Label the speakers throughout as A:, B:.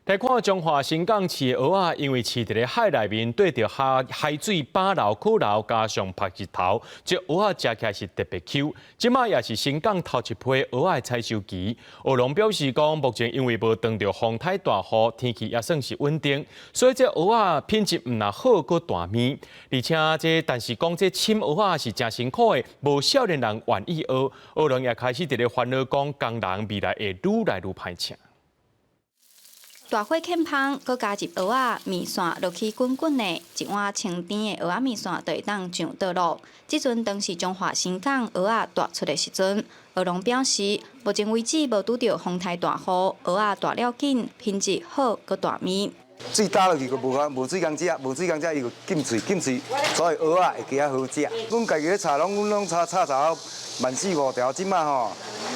A: 來看彰化新港飼的蚵仔，因為飼佇咧海內面，對著海海水飽流、苦流，加上曝日頭，這蚵仔食起來是特別 Q。這馬也是新港頭一批蚵仔採收期。蚵農表示講，目前因為無當著風颱大雨，天氣也算是穩定，所以這蚵仔品質毋但好，閣大物。而且這但是講這攕蚵仔是誠辛苦的，無少年人願意學。蚵農也開始佇咧煩惱講，工人未來會愈來愈歹請。
B: 大火劵芳，閣加入蚵仔麵線落去滾滾的，一碗清甜的蚵仔麵線就會當上桌囉。這陣當是彰化新港蚵仔大出的時陣，蚵農表示，目前為止無拄著風颱大雨，蚵仔大了緊，品質好，閣大物。
C: 水焦落去就無法無水通食，無水通食伊就禁喙禁喙，所以蚵仔會較好食。阮家己咧炒，攏阮攏炒炒炒萬四五條，這馬吼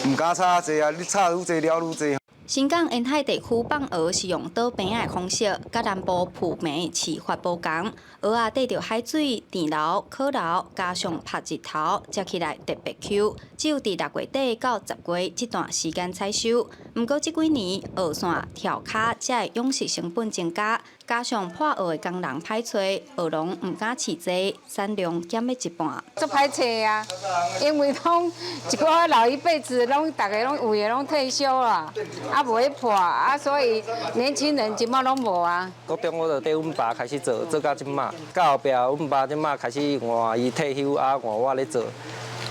C: 毋敢炒濟啊！你炒愈濟了愈濟。
B: 新港沿海地區放蚵是用倒爿仔的方式，佮南部浮爿飼法無仝。蚵仔綴著海水、甜流、苦流，加上曝日頭，食起來特別 Q。只有佇6月底到10月這段時間採收。毋過這幾年蚵線、跳跤這个養殖成本增加，加上破蚵的工人歹揣，蚵農毋敢飼濟，產量減欲一半。
D: 足歹揣啊，因為攏一個老一輩子攏逐个攏有的攏退休啦，啊無咧破啊，所以年輕人這馬攏無啊。
E: 國中我就綴阮爸開始做，做到這馬，到後壁阮爸這馬開始換伊退休，啊換我咧做，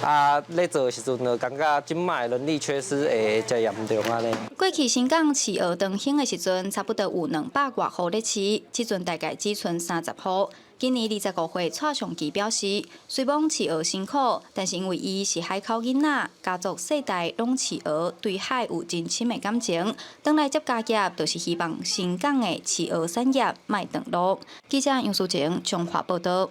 E: 啊咧做的時陣就感覺這馬的人力缺失會誠嚴重按呢。
B: 過去新港飼蚵當興的時陣，差不多有200外戶咧飼，這陣大概只賰30戶。今年25歲，蔡尚基表示，雖罔飼蚵辛苦，但是因為伊是海口囡仔，家族世代攏飼蚵，對海有真深的感情。轉來接家業，就是希望新港的飼蚵產業莫斷落。記者楊淑晴彰化報導。